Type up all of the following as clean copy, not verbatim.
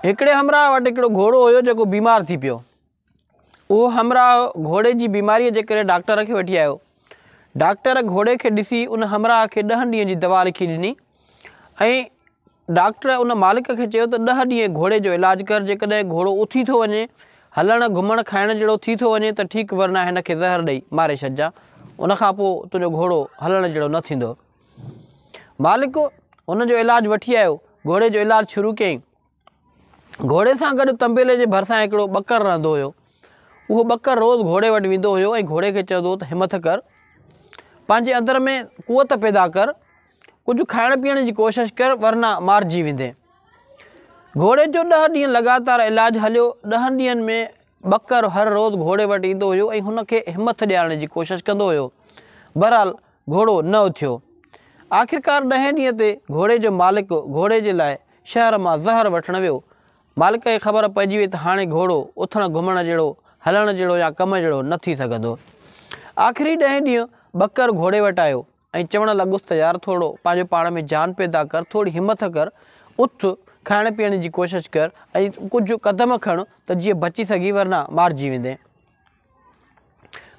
هڪڙي همراهه وٽ هڪڙو گهوڙو هيو جيڪو بيمار ٿي پيو. اهو همراهه گهوڙي جي بيماريء جي ڪري ڊاڪٽر کي وٺي آيو. ڊاڪٽر گهوڙي کي ڏسي ان همراهه کي ڏهن ڏينهن جي دوا لکي ڏني ۽ ڊاڪٽر ان مالڪ کي چيو ته ڏهه ڏينهن گهوڙي جو علاج ڪر جيڪڏهن گهوڙو اٿي ٿو وڃي، هلڻ، گهمڻ، کائڻ جهڙو ٿي ٿو وڃي ته ٺيڪ ورنه هن کي زهر ڏئي ماري ڇڏجان ان کان پوء تنهنجو گهوڙو هلڻ جهڙو نه ٿيندو. مالڪ هن جو علاج وٺي آيو، گهوڙي جو علاج شروع ڪيائين. گهوڙي سان گڏ طنبيلي جي ڀرسان هڪڙو ٻڪر رهندو هيو. اهو ٻڪر روز گهوڙي وٽ ويندو هيو ۽ گهوڙي کي چوندو هو ته همٿ ڪر، پنهنجي اندر ۾ قوت پيدا ڪر، ڪجهه کائڻ پيئڻ جي ڪوشش ڪر ورنه مارجي ويندين. گهوڙي جو ڏهه ڏينهن لڳاتار علاج هليو. ڏهن ڏينهن ۾ ٻڪر هر روز گهوڙي وٽ ايندو هيو ۽ هن کي همٿ ڏيارڻ جي ڪوشش ڪندو هيو. بهرحال گهوڙو نه اٿيو. آخرڪار ڏهين ڏينهن تي گهوڙي جو مالڪ گهوڙي جي لاء شهر مان زهر وٺڻ ويو. مالڪ کي خبر پئجي وئي ته هاڻي گهوڙو اٿڻ گهمڻ جهڙو، هلڻ جهڙو يا ڪم جهڙو نه ٿي سگهندو. آخري ڏهين ڏينهن ٻڪر گهوڙي وٽ آيو ۽ چوڻ لڳس ته يار ٿورو پنهنجو پاڻ ۾ جان پيدا ڪر، ٿوري همٿ ڪر، اٿ، کائڻ پيئڻ جي ڪوشش ڪر ۽ ڪجهه قدم کڻ ته جيئن بچي سگهين ورنه مارجي ويندين.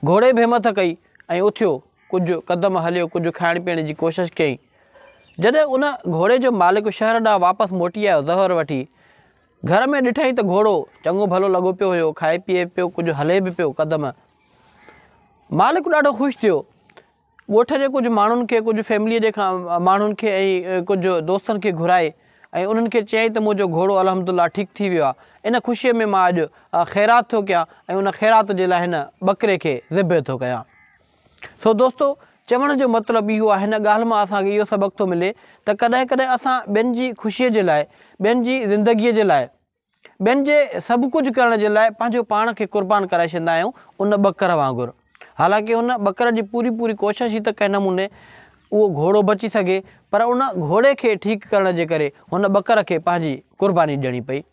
گهوڙي به همٿ ڪئي ۽ اٿيو، ڪجهه قدم هليو، ڪجهه کائڻ پيئڻ جي ڪوشش ڪيائين. جڏهن ان گهوڙي جو مالڪ شهر ڏانهن واپس موٽي آيو زهر وٺي، گهر ۾ ڏٺائين ته گهوڙو چڱو ڀلو لڳو پيو هيو، کائي پيئي پيو، ڪجهه هلي به پيو قدم. مالڪ ڏاڍو خوش ٿيو. ڳوٺ جي ڪجهه ماڻهن کي، ڪجهه فيمليء جي ماڻهن کي ۽ ڪجهه دوستن کي گهرائي ۽ انهن کي چيائين ته منهنجو گهوڙو الحمدالله ٺيڪ ٿي ويو آهي، ان خوشيء ۾ مان اڄ خيرات ٿو ڪيان ۽ ان خيرات جي لاء هن ٻڪري کي ذبح ٿو ڪيان. سو دوستو! چوڻ جو مطلب اهو آهي، هن ڳالهه مان اسان کي اهو سبق ٿو ملي ته ڪڏهن ڪڏهن اسان ٻين جي خوشيء جي لاء، ٻين جي زندگيء جي لاء، ٻين جي سڀ ڪجهه ڪرڻ جي لاء پنهنجو پاڻ کي قربان ڪرائي ڇڏيندا آهيون ان ٻڪر وانگر. حالانڪه ان ٻڪر جي پوري پوري ڪوشش هئي ته ڪنهن نموني اهو گهوڙو بچي سگهي پر ان گهوڙي کي ٺيڪ ڪرڻ جي ڪري هن ٻڪر کي پنهنجي قرباني ڏيڻي پئي.